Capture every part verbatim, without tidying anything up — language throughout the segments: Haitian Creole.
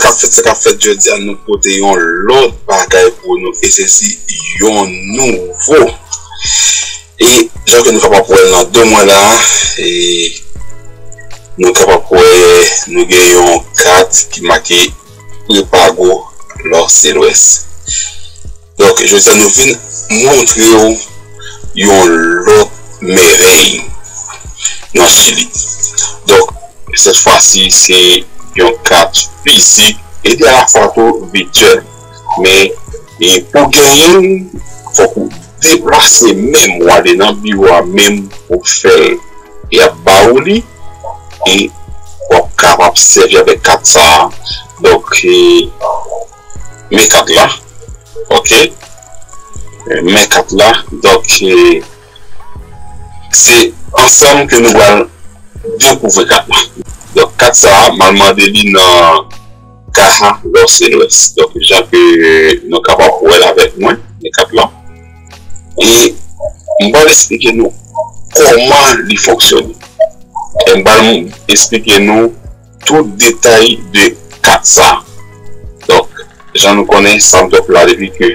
k ap fèt, sa k ap fèt jodi a, nou pote yon lòt bagay pou nou, e se si yon nouvo. E jan ke nou kapab wè l nan do mwen la, e nou kapab wè nou gen yon kat ki make Prepago Lòs e Lwès. Donk, jodi a nou vin montre w yon lòt mèvèy nan Chili. Donk, sèt fwa si, se yon kat fizik e de alafwa tou vityèl. Men, e pou genyen l, fòk ou deplase menm, ou ale nan biwo a menm pou fè l. Y ap ba ou li, e w ap kapab sèvi avèk kat sa a. Donk, e, men kat la, oke? Men kat la, donk, e, se ansanm ke nou pral dekouvri kat la. Donk, kat sa a, m al mande li nan Caja Los Héroes. Donk, jan ke nou kapab wè l avèk mwen, men kat la. E m pral esplike nou kòman li fonksyone. E m pral esplike nou tout detay de kat sa. Donk, jan nou konnen, Samdòp la, depi ke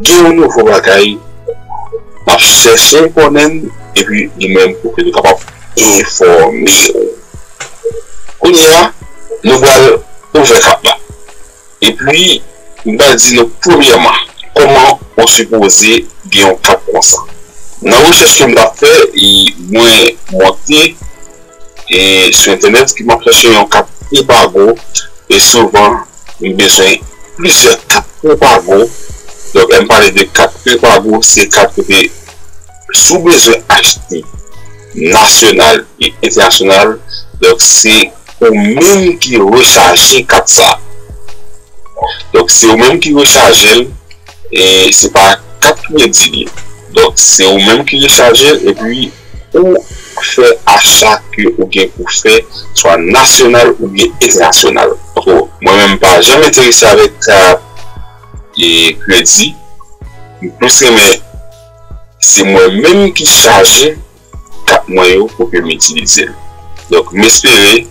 gen yon nouvo bagay, n ap chèche konnen l, epi nou menm pou ke nou kapab enfòme w. Kounye a, nou pral ouvè kat la. Epi, m pral di nou premyèman, kòman ou sipoze gen yon kat konsa. Nan rechèch ke m t ap fè, e mwen monte e sou entènèt, ki m ap chèche yon kat Prepago, e souvan, m bezwen plizyè kat Prepago. Donk, lè m pale de kat Prepago, se kat kote si w bezwen achte nasyonal e entènasyonal, donk, se ou menm ki rechaje kat sa. Donk, se ou menm ki rechaje l, e se pa kat kredi li. Donk, se ou menm ki rechaje l, epi ou fè acha ke ou gen pou fè, swa nasyonal oubyen entènasyonal. Donk, mwen menm, m pa janm enterese avèk kat, e, kredi. M plis renmen se mwen menm ki chaje kat mwen yo pou ke m itilize l. Donk, m espere,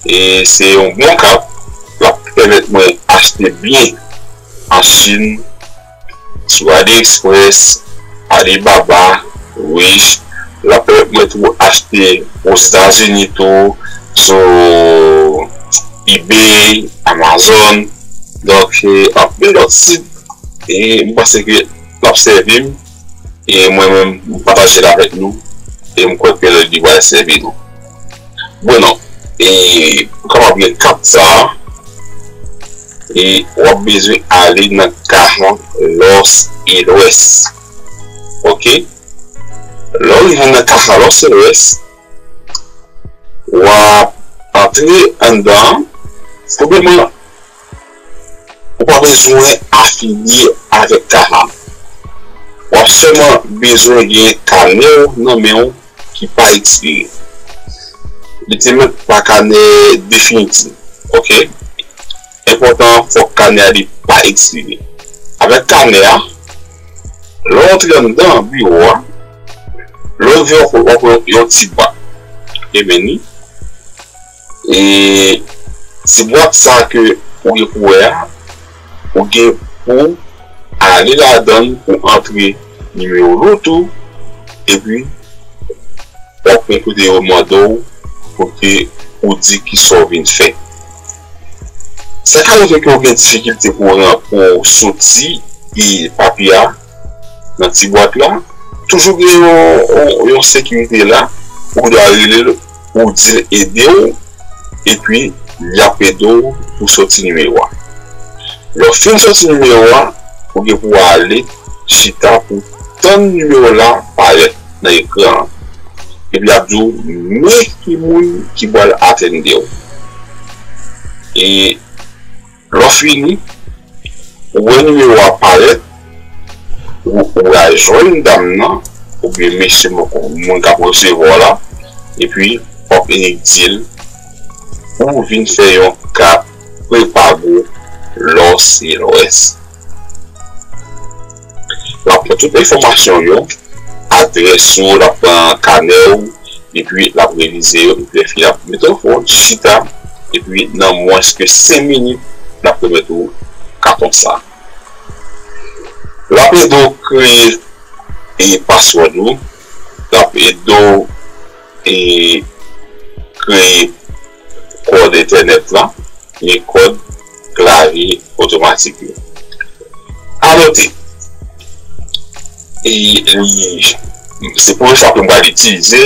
e, se yon bon kat, l ap pèmèt mwen achte byen an Chin, sou AliExpress, Alibaba, Wish, l ap pèmèt mwen tou achte Ozetazini tou, sou eBay, Amazon, donk, e, anpil lòt sit, e m panse ke l ap sèvi m, e mwen menm, m pataje l avèk nou, e m kwè ke li pral sèvi nou. Bon, e pou kapab gen kat sa a, e w ap bezwen ale nan Caja Los Héroes. Oke? Lè w rive nan Caja Los Héroes, w ap antre anndan an. Premyèman, ou pa bezwen afilye avèk Caja. W ap sèlman bezwen gen kanè w nan men w ki pa ekspire. Li te mèt pa kanè definitif, oke? Enpòtan, fòk kanè a li pa ekspire. Avèk kanè a, lè w antre anndan biwo a, lè w rive, w ap wè yon ti bwat. Ebyen, ni E ti bwat sa ke ou gen pou wè a, ou gen pou ale ladan l pou antre nimewo loto, epi w ap gen kote yo mande w pou ke ou di kisa w vin fè. Sa ka rive ke w gen difikilte pou w ran-, pou w soti e papye a nan ti bwat la. Toujou gen yon, yon, yon sekirite la, ou dwe rele l, ou di l ede w, epi l ap ede w pou soti nimewo a. Lè w fin soti nimewo a, ou gen pou w ale chita pou tann nimewo la parèt nan ekran an. Epi l ap di w men ki moun ki pral atende w. E lè w fini, ou wè nimewo a parèt, ou, ou pral jwenn dam nan, oubyen mesye, moun k ap resevwa w la, epi w ap vin di l, ou vin fè yon kat prepago Los Héroes. L ap pran tout enfòmasyon w yo, adrès ou, l ap pran kanè w, epi l ap revize yo, epi lè fini l ap mete w fò w chita, epi nan mwens ke senk minit, n ap remèt ou katon sa. L ap ede w kreye e paswòd ou, l ap ede w e kreye kòd entènèt la, e kòd klavye otomatik yo. Anote, e li, se premye fwa ke m pral itilize,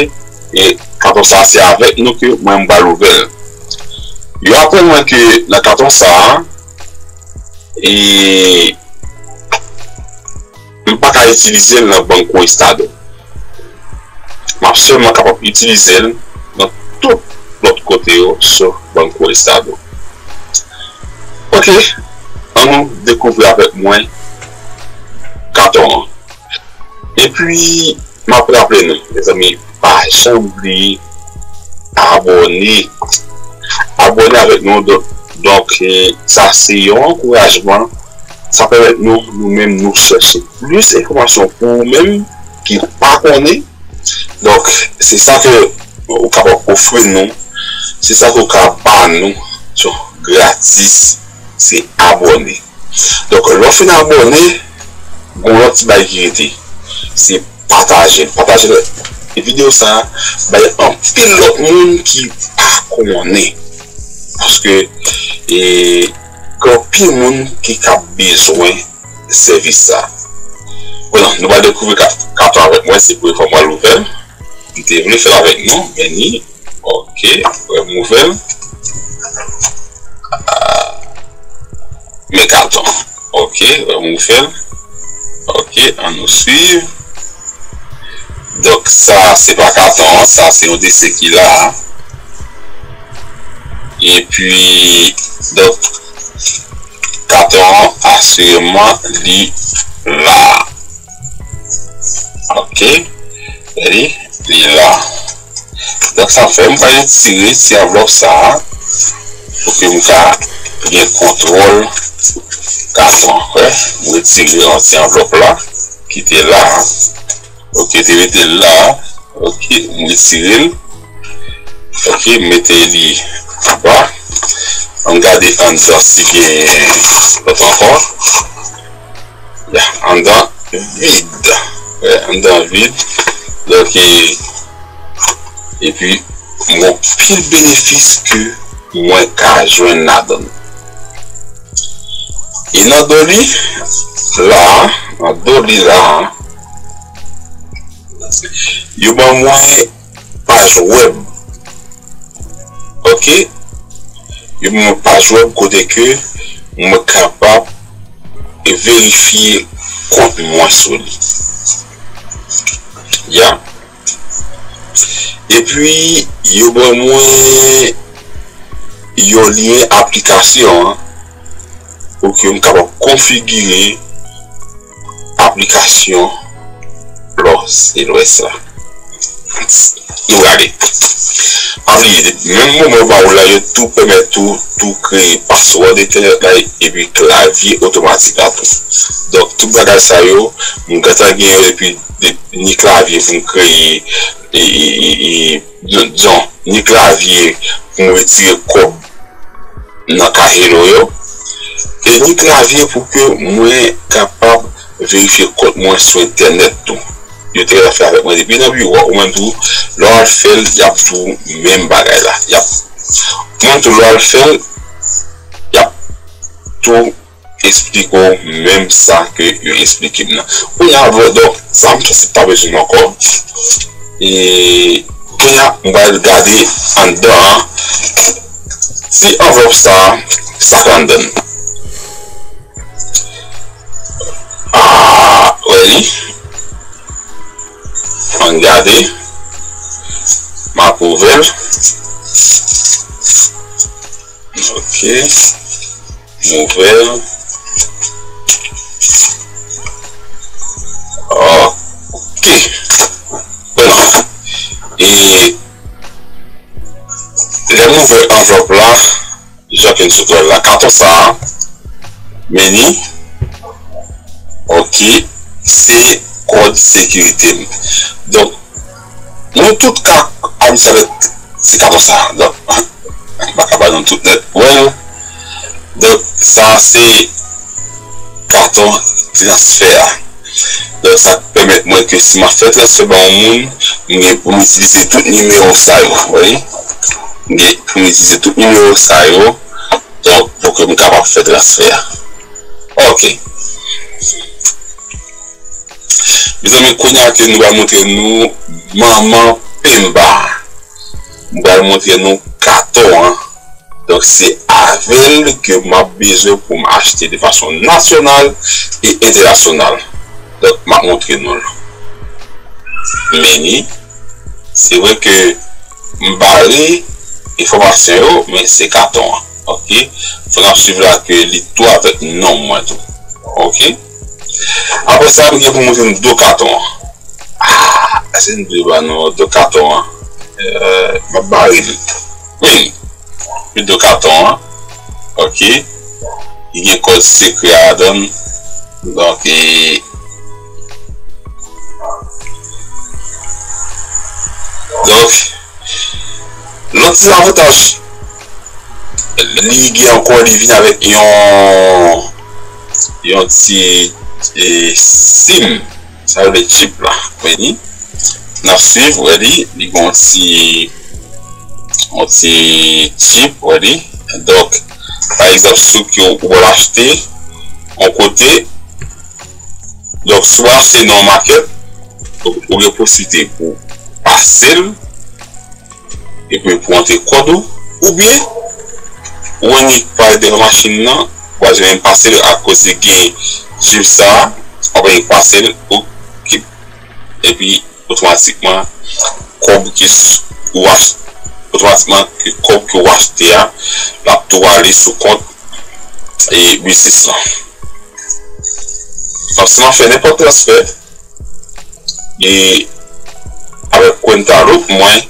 e katon sa a se avèk nou ke mwen m pral ouvè l. Yo aprann mwen ke nan katon sa a, e m pa ka itilize l nan Banco Estado. M ap sèlman kapab itilize l nan tout lòt kote yo, sof Banco Estado. Ok, ann nou dekouvri avèk mwen katon an. Epi, m ap raple nou, mezanmi, pa janm bliye abòne. Abòne avèk nou, donk, donk, e, sa se yon ankourajman. Sa pèmèt nou, nou menm, nou chèche plis enfòmasyon pou ou menm ki pa konnen. Donk, se sa ke ou kapab ofri nou, se sa ke ou ka ba nou, so, gratis, se abòne. Donk, lè w fin abòne, gon lòt ti bagay ki rete. Se pataje l. Pataje l. E videyo sa a, bay anpil lòt moun ki pa konnen. Paske, e, gen anpil moun ki ka bezwen sèvis sa. Bon, nou va dekouvri ka-, katon avèk mwen, se premye fwa mwen ouvè l. M te vle fè l avèk nou, men ni. Ok, remove l. Ah, men katon. Ok, remove l. Ok, ann nou swiv. Donk, sa, se pa katon an, sa, se yon desen ki la a. Epi, donk, katon an, asireman, li la a. Ok, li, li la. Donk, sa fè, m pral retire ti anvlòp sa a, pou ke m ka gen kontwòl katon an. Wè, m retire yon ti anvlòp la, ki te la a. Ok, te mete l la. Ok, m retire l. Ok, m mete li anba. Ann gade anndan si gen lòt ankò. Ya, anndan vid. Wè, anndan vid. Donk, e, epi, m gen anpil benefis ke mwen ka jwenn ladan l. E nan do li la, nan do li la, yo ban mwen paj wèb. Ok? Yo ban mwen paj wèb kote ke mwen kapab verifye kont mwen sou li. Ya. Epi, yo ban mwen yon lyen aplikasyon an pou ke m kapab konfigire aplikasyon Lò Selwès la. Nou gade. Pa bliye, menm moman yo ba ou la, yo tou pèmèt ou tou kreye paswòd entènèt la epi klavye otomatik la tou. Donk, tout bagay sa yo, m gentan gen yo epi de-, ni klavye pou m kreye, e, e, e, e, di-, dizon, ni klavye pou m retire kòb nan Cash Hello yo, e ni klavye pou ke mwen kapab verifye kont mwen sou entènèt tou. Yo te ka fè avèk mwen depi nan biwo a, ou menm tou, lè w al fè l, y ap di w menm bagay la. Y ap, ou menm tou, lè w al fè l, y ap tou eksplike w menm sa ke yo eksplike m nan. Kounye a, donk, sa m santi pa bezwen ankò. E kounye a, m pral gade anndan an. Ti anvlòp sa, sa k anndan l. Ah, wè li. Ann gade. M ap ouvè l. Ok. M ouvè l. Ok. Bon. E lè m ouvè anvlòp la, jan ke n sot wè l la, katon sa a, men ni, ok, se kòd sekirite m. Donk, nou tout ka administre ti katon sa a. Donk, m pa ka ba nou tout nèt pou wè l. Donk, Sa a se katon transfè a. Donk, sa k pèmèt mwen ke si m ap fè transfè ba yon moun, m gen pou m itilize tout nimewo sa yo. Wi. M gen pou m itilize tout nimewo sa yo. Donk, pou ke m kapab fè transfè a. Ok. Mezanmi, kounye a ke nou va montre nou manman penba. M pral montre nou katon an. Donk, se avè l ke m ap bezwen pou m achte de fason nasyonal e entènasyonal. Donk, m ap montre nou l. Men ni, se vre ke m bare enfòmasyon yo, men se katon an. Ok? Fò n ap swiv la ke li tou avèk non mwen tou. Ok? Apre sa, m gen pou montre nou do katon an. Ah, se m dwe ba nou do katon an. Euh, m ap bare l. Wi. Wi, do katon an. Ok. Li gen kòd sekrè ladan l. Donk, e, donk, lòt ti avantaj li gen ankò, li vin avèk yon, yon ti, e, sim. Sa yo rele chip la. Wè li. N ap swiv, wè li. Li gen yon ti, yon ti chip, wè li. Donk, pa egzanp, si w, ou pral achte yon kote, donk, si w pral achte nan yon makèt, donk, ou gen posiblite pou pase l, epi pou antre kòd ou, oubyen ou annik pale devan machin nan, ou pa janm pase l akoz li gen chip sa a, ou pa pase l, ou kip, epi otomatikman, kòb ki s-, ou ach-, otomatikman, ke kòb ke w achte a, l ap tou ale sou kont e biznis lan. Donk, si m ap fè nenpòt transfè, e avèk Cuenta Loop mwen,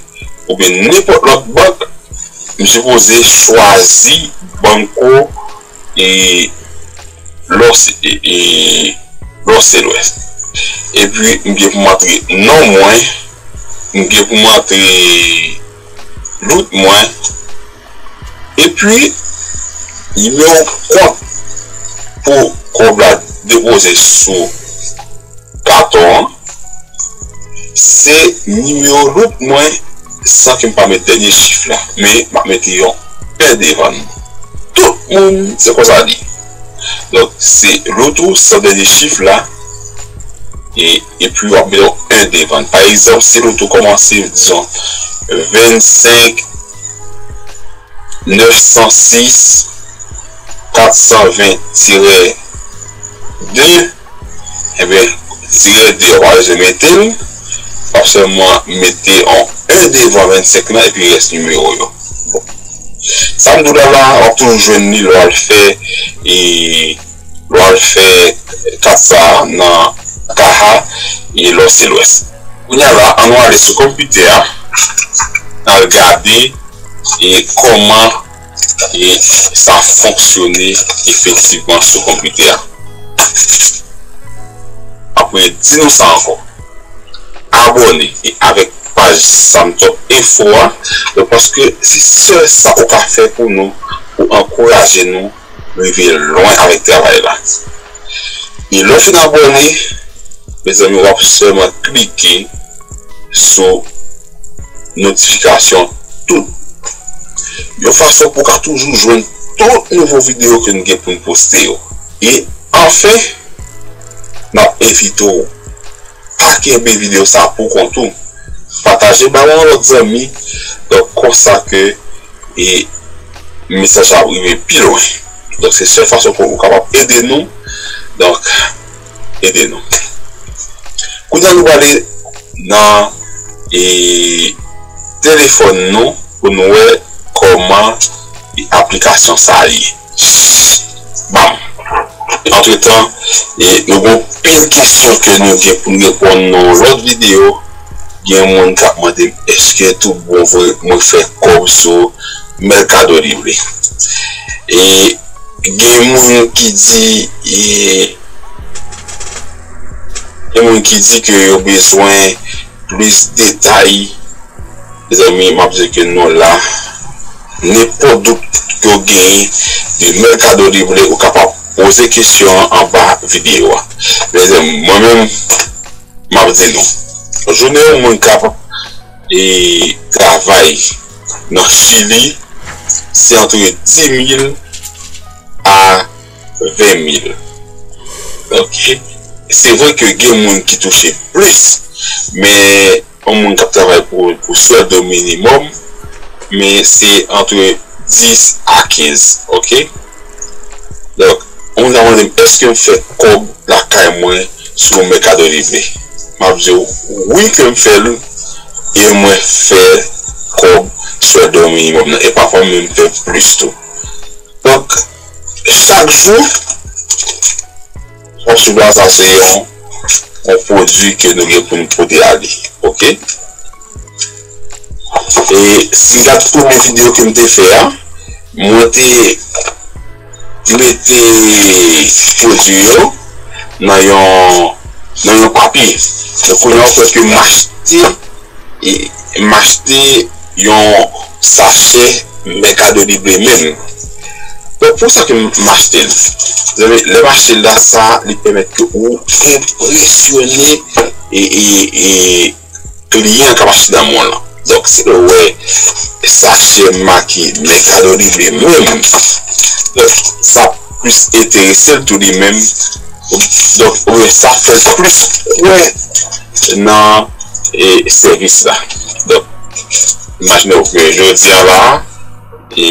oubyen nenpòt lòt bank, m sipoze chwazi Banco e Los, e, e Los Héroes. Epi, m gen pou m antre non mwen, m gen pou m antre rout mwen, epi, nimewo kont pou kòb la depoze sou katon an, se nimewo rout mwen, san ke m pa met dènye chif la, men m ap mete yon en devan l. Tout moun, se konsa l ye. Donk, se rout ou san dènye chif la, e, epi w ap mete yon en devan l. Pa egzanp, si rout ou kòmanse, dizon, vennsenk, nèf san sis, kat san ven tirè de, enben, tirè de a, w pa bezwen mete l, w ap sèlman mete yon en devan vennsenk lan epi rès nimewo yo. Bon. Sa m di w la, la, w ap toujou jwenn li lè w al fè, e, lè w al fè kat sa a nan Caja e Los Héroes. Kounye a la, ann nou ale sou konpitè a, n al gade e kòman e sa fonksyone efektivman sou konpitè a. Apre, di nou sa ankò. Abòne avèk paj Samtop Info a, donk, paske se sèl sa ou ka fè pou nou, pou ankouraje nou rive lwen avèk travay la. E lè w fin abòne, mezanmi, w ap sèlman klike sou notifikasyon tout, yon fason pou w ka toujou jwenn tout nouvo videyo ke n gen pou n poste yo. E anfen, n ap envite w pa kenbe videyo sa a pou kont ou. Pataje ba yon lòt zanmi, donk, konsa ke e mesaj la ap rive pi lwen. Donk, se sèl fason pou ou kapab ede nou. Donk, ede nou. Kounye a, nou prale nan, e, telefòn nou pou nou wè kòman, e, aplikasyon sa a ye. Bam! Antretan, e, nou gen pil kesyon ke nou gen pou n reponn nan yon lòt videyo. Gen moun k ap mande m, èske tout bon vre mwen fè kòb sou Mercado Libre? E gen moun ki di, e, gen moun ki di ke yo bezwen plis detay. Mezanmi, m ap di ke nou la. Nenpòt dout ke w genyen, de Mercado Libre, ou kapab poze kesyon an anba videyo a. Mezanmi, mwen menm, m ap di nou, jounen yon moun kapab e travay nan Chili, se antre dis mil a ven mil. Ok? Se vre ke gen moun ki touche plis, men yon moun k ap travay pou, pou swèdo minimòm, men se antre dis a kenz, ok? Donk, yon moun ta mande m, èske m fè kòb lakay mwen sou Mercado Libre? M ap di w, wi ke m fè l, e mwen fè kòb swèdo minimòm nan, e pafwa m menm fè plis tou. Donk, chak jou, w ap swiv la, sa se yon, yon pwodui ke nou gen pou n pote ale, ok? E si n gad premye videyo ke m te fè a, mwen te mete pwodui yo nan yon, nan yon papye. Donk, kounye a, w kwè ke m achte e m achte yon sachè Mercado Libre menm. Donk, pou sa ke m achte l. Lè m achte l la, sa li pèmèt ke ou enpresyone e, e, e kliyan k ap achte nan mall lan. Donk, si nou wè sachè make Mercado Libre menm, donk, sa plis enterese l tou li menm. Donk, ou wè sa fè l plis kwè nan e, sèvis la. Donk, imajine w ke jodi a la, e,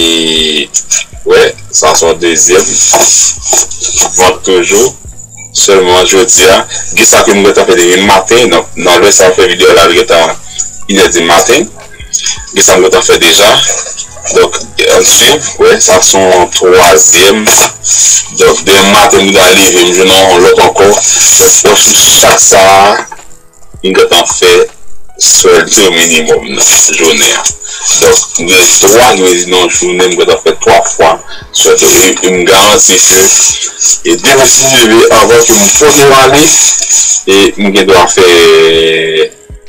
wè, sa se yon dezyèm vant toujou. Sèlman jodi a, gen sa ke m gentan fè depi maten, nan, nan lè sa m fè videyo la, li gentan inè di maten. Gen sa m gentan fè deja. Donk, ann swiv, wè, sa se yon twazyèm. Donk, demen maten, m ta leve, m jwenn yon lòt ankò. Donk, wè, sou chak sa a, m gentan fè swèdo minimòm nan jounen an. Donk, m gen twa, m di nan jounen, m gentan fè twa fwa swèdo. E, e m garanti ke, e demen si m leve anvan ke m poze m ale, e m gen dwa fè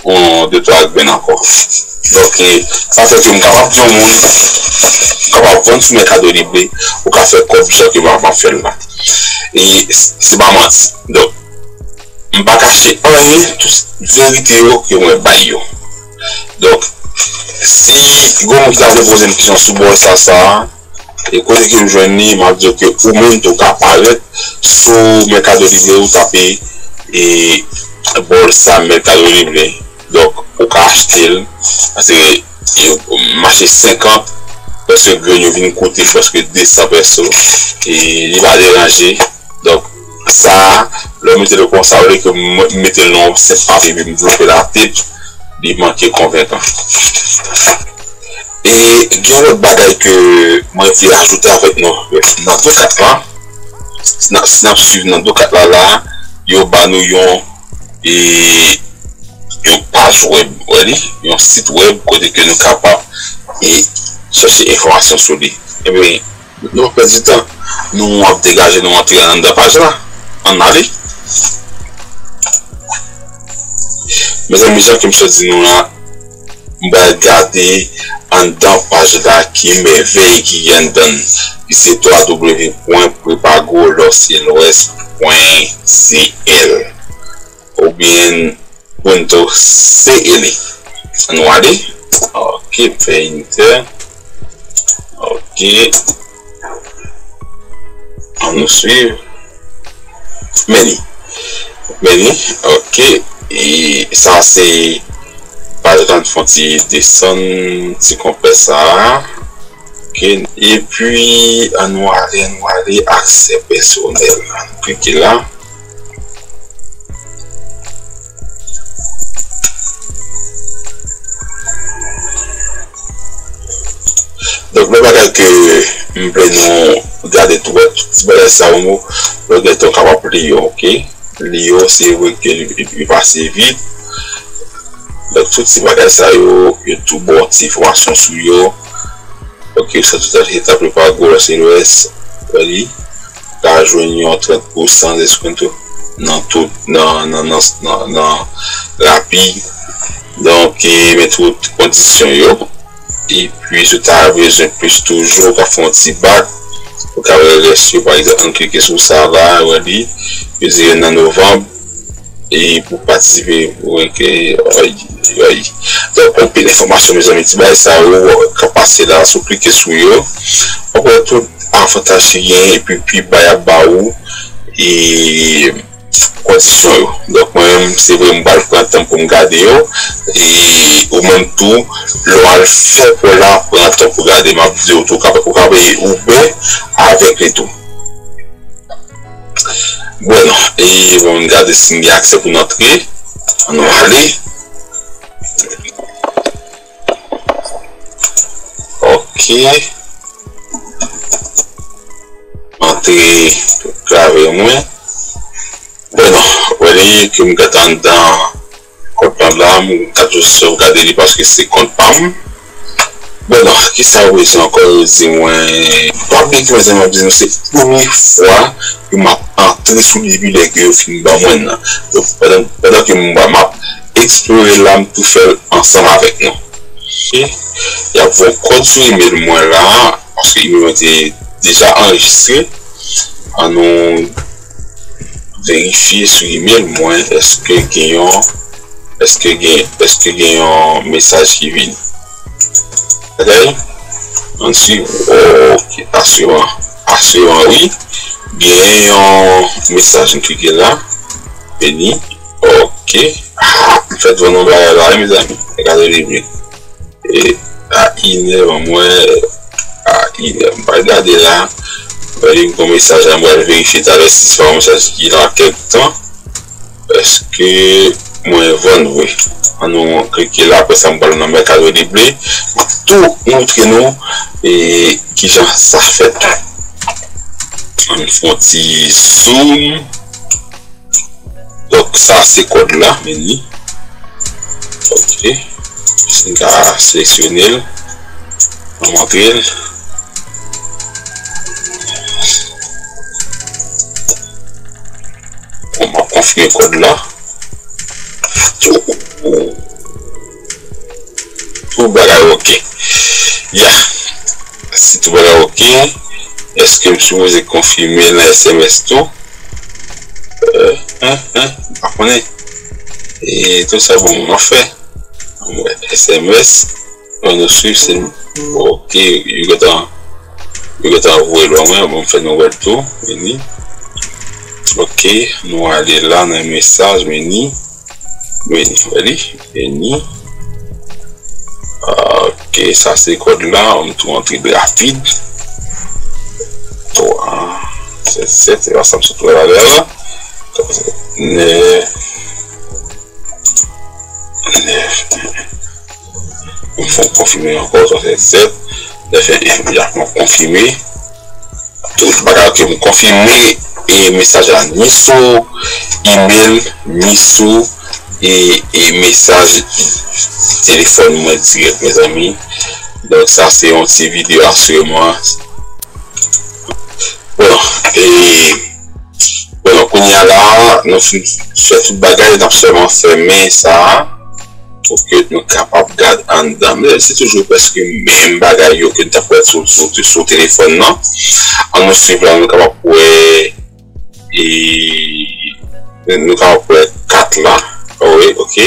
yon, de, twa grenn ankò. Donk, e, sa fè ke m kapab di yon moun, ou kapab vann sou Mercado Libre, ou ka fè kòb jan ke m ap fè l la. E s-, se pa manti. Donk, m pa kache anyen, tout verite yo ke mwen bay yo. Donk, si gon moun ki ta vle poze m kesyon sou bòl sa, sa, e kote ke m jwenn li, m ap di w ke ou menm tou ka parèt sou Mercado Libre, ou tape, e, bòl sa Mercado Libre. Donk, ou ka achte l, paske, e, m achte senkant, paske grenn yo vin koute prèske de san peso, e li pa deranje. Donk, sa a, lè w mete l konsa, olye ke m mete l nan yon senp papye epi m vlope l a tep, li manke konvenkan. E gen yon lòt bagay ke mwen vle ajoute avèk nou nan do kat la. Si n ap, si n ap swiv nan do kat la la, yo ba nou yon, e, yon paj wèb, wè li, yon sit wèb kote ke nou kapab, e, chèche enfòmasyon sou li. Ebyen, nou pa pèdi tan, nou ap degaje nou antre anndan paj la. Ann ale. Mezanmi, jan ke m sot di nou la, m pral gade anndan paj la ki mèvèy ki anndan l, ki se w w w pwen prepago lòs e lwès pwen c l. Oubyen Punto C L. Ann nou ale. Ok, m fè enter. Ok. Ann nou swiv. Men li. Men li. Ok. E sa se paj la, n fè yon ti desann, ti konpè sa a. Ok. Epi, ann nou ale, ann nou ale, aksè pèsonèl. Ann klike la. Donk, lòt bagay ke m vle nou gade tou, wè, tout ti bagay sa yo, nou, lòt gen tan w kapab li yo, ok? Li yo, se vre ke li, li, li pase vit. Donk, tout ti bagay sa yo, yo tou ba w ti enfòmasyon sou yo. Ok, sa tout a fèt apre pa gwo lòs e lwès, wè li ka jwenn yon trant pousan discount nan tout, nan, nan, nan, nan, nan Rappi. Donk, e, men tout kondisyon yo. Epi, si w ta bezwen plis toujou, w ka fè yon ti bak. Ou ka wè rès yo, pa egzanp, ann klike sou sa la, wè li, yo di nan novanm, e pou patisipe, pou enke, ay, ay. Donk, anpil enfòmasyon, mezanmi, ti bagay sa yo k ap pase la, si w klike sou yo, w ap wè tout avantaj ki genyen, epi pi ba y ap ba ou, e kondisyon yo. Donk, mwen menm, se vre, m pral pran tan pou m gade yo. E ou menm tou, lè w al fè pò la, pran tan pou gade, m ap di w tou, ou ka, ou ka peye Uber avèk li tou. Bon, e bon, m gade si m gen aksè pou n antre. Ann nou ale. Ok. Antre travè mwen. Bon, wè li ke m gentan anndan kont lan la, m ka toujou sovgade li paske se kont pa m. Bon, kisa yo bezwen ankò? Yo di mwen, pa bliye ke mezanmi, m ap di nou se premye fwa ke m ap antre sou li depi lè ke yo fin ban mwen l nan. Donk, pandan, pandan ke m, m ap eksplore la, m tou fè l ansanm avèk nou. Ok? Y ap voye yon kòd sou email mwen la, paske email mwen te deja anrejistre. Ann nou verifye sou email mwen, èske gen yon, èske gen, èske gen yon mesaj ki vini. Bagay, ann swiv, ok, aswivan, aswivan, wi, gen yon mesaj m klike la, vini, ok, ah, m fèk jwenn yon bagay la, wi, mezanmi, gade li byen. E a inè, ban mwen a inè. M pral gade la. Mwen li m gon mesaj la, m pral verifye talè si se pa yon mesaj ki la kèk tan. Èske mwen vann vre? Ann nou klike la, apre sa m pral nan Mercado Libre. M ap tou montre nou e kijan sa fèt. Ann fè yon ti zoom. Donk, sa se kòd la, men li. Ok. Si n ka seleksyone l, nou montre l. Bon, m ap konfime kòd la. Tout, tout bagay ok. Ya. Si tout bagay ok, èske m sipoze konfime nan S M S tou? Euh, hein, hein, m pa konnen. E tout sa bon, m ap fè. Mwen S M S. Bon, nou swiv, se, ok, yo gentan, yo gentan voye l ban mwen, bon, m fè nou wè l tou, vini. Ok, nou ale la nan mesaj, vini. Vini, wè li, vini. Ok, sa se kòd la, m tou antre l rapid. Twa, sèt, sèt, se pa sa m sot wè la, la. Nèf, nèf. M fè w konfime ankò, swasannsèt, nèf, en, en, m konfime. Tout bagay ke m konfime e mesaj la ni sou email, ni sou e, e mesaj telefòn mwen dirèk, mezanmi. Donk, sa se yon ti videyo aswivan. Bon, e, bon, kounye a la, nou fin fè tout bagay, n ap sèlman fèmen sa a pou ke nou kapab gad anndan. Men se toujou prèske menm bagay yo ke n t ap wè sou, sou, sou telefòn nan. Ann nou swiv la, nou kapab wè, e, nou kapab wè kat la. Wi, ok.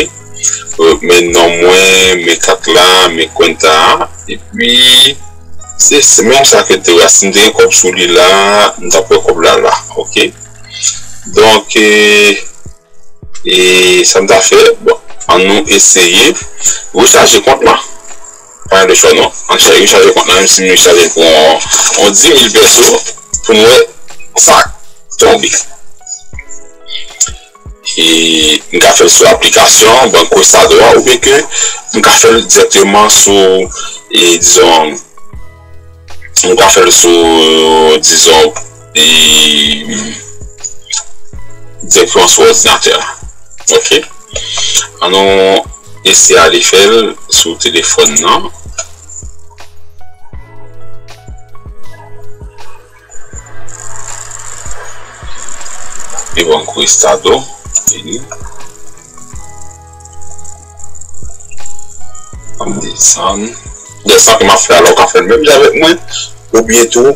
Men non mwen, men kat la, men kwenta a. Epi, se, se menm sa ke te wè. Si m te gen kòb sou li la, m t ap wè kòb la la. Ok. Donk, e, e sa m ta fè, bon, ann nou eseye rechaje kont lan. Pa gen lòt chwa non. Ann chache rechaje kont lan, menm si m rechaje l pou yon, yon dis mil pèso, pou n wè sa k tonbe. E m ka fè l sou aplikasyon Banco Estado a, oubyen ke m ka fè l dirèkteman sou, e, dizon, m ka fè l sou, dizon, e, dirèkteman sou òdinatè a. Ok? Ann nou eseye ale fè l sou telefòn nan. E Banco Estado, vini. Ann desann. Desann ke m ap fè a la, ou ka fè l menm jan avèk mwen. Oubyen tou,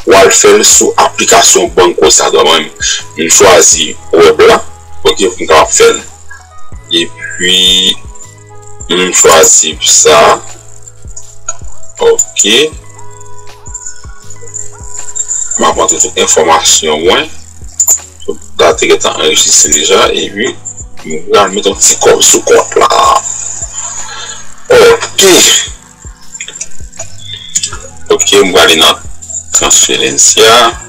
w al fè l sou aplikasyon Banco Satoa. Mwen menm, m chwazi web la, ok, pou m kapab fè l. Epi, m chwazi sa. Ok. M ap rantre tout enfòmasyon mwen. Tout data te gentan anrejistre deja. Epi, m pral mete yon ti kòb sou kont la. Ok. Ok, m prale nan Transferencia.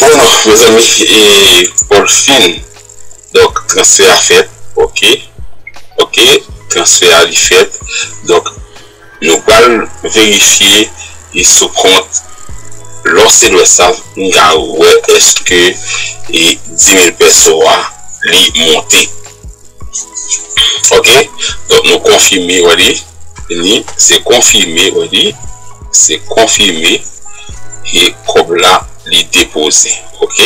Bon, mezanmi, e, Paul fin. Donk, transfè a fèt. Ok. Ok, transfè a li fèt. Donk, nou pral verifye li sou kont Los Héroes la, nou ka wè èske e dis mil peso a li monte. Ok, donk nou konfime, wè li, li, se konfime, wè li, se konfime, e kòb la, li depoze, ok.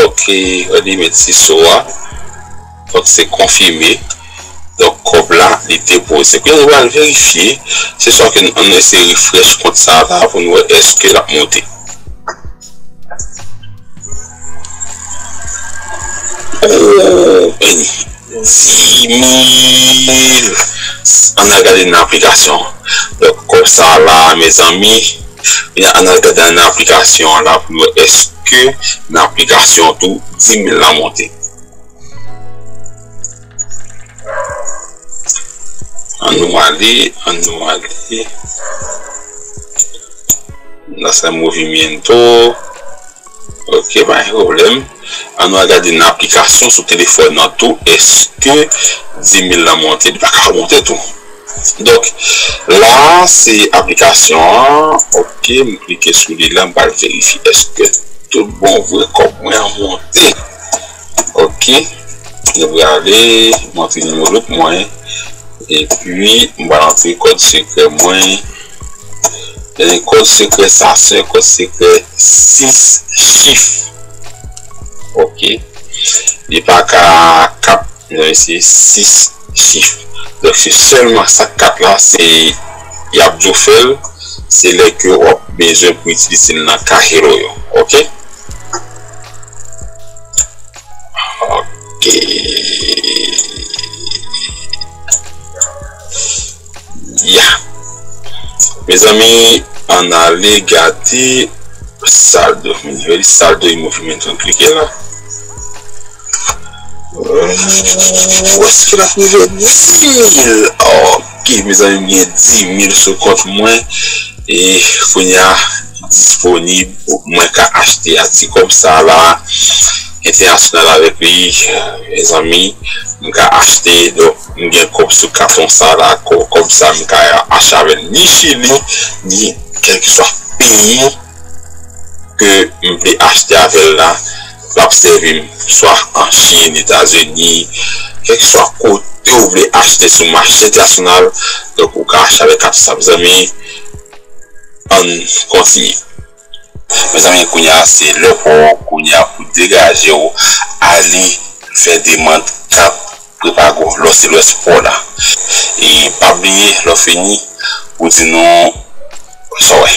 Ok, wè li, met siso a, donk se konfime, donk kòb la, li depoze. Kounye a nou pral verifye, se swa ke n, ann eseye refresh kont sa la pou nou wè èske l ap monte. Oh, dis mil. Ann al gade nan aplikasyon. Donk, kòb sa la, mezanmi, ann al gade nan aplikasyon la pou nou wè èske nan aplikasyon tou dis mil la monte. Ann nou ale, ann nou ale. Nan sa movimiento. Ok, pa gen pwoblèm. Ann nou al gade nan aplikasyon sou telefòn nan tou. Èske dis mil la monte? Li pa ka monte tou. Donk, la, se aplikasyon an. Ok, m klike sou li la, m pral verifye èske tout bon vre kòb mwen an monte. Ok, nou prale, m antre nimewo lout mwen. Epi, m pral antre kòd sekrè mwen. E kòd sekrè sa, se kòd sekrè sis chif. Ok. Li pa ka kat, men se sis chif. Donk, se sèlman sa kat la, se y ap di w fè l, se lè ke w ap bezwen pou itilize l nan cajero yo. Ok? Ok. Ya. Mezanmi, ann ale gade saldo. Mwen di saldo e movimiento, ann klike la. Ou èske l ap rive dis mil? Ok, mezanmi, m gen dis mil sou kont mwen. E kounye a, disponib, mwen ka achte a ti kòb sa la, entènasyonal avèk li, mezanmi, m ka achte, donk, m gen kòb sou katon sa la, kò-, kòb sa, m ka achte avè l ni Chili, ni kèlkeswa peyi ke m vle achte avè l la, l ap sèvi m, swa an Chin, Etazini, kèlkeswa kote w vle achte sou mache entènasyonal, donk, ou ka achte avèk katon sa, mezanmi. Ann kontinye. Mezanmi, kounye a se lè pa w, kounye a pou degaje w, ale fè demann kat prepago Los Héroes pa w la. E pa bliye, lè w fini, ou di nou sa w wè.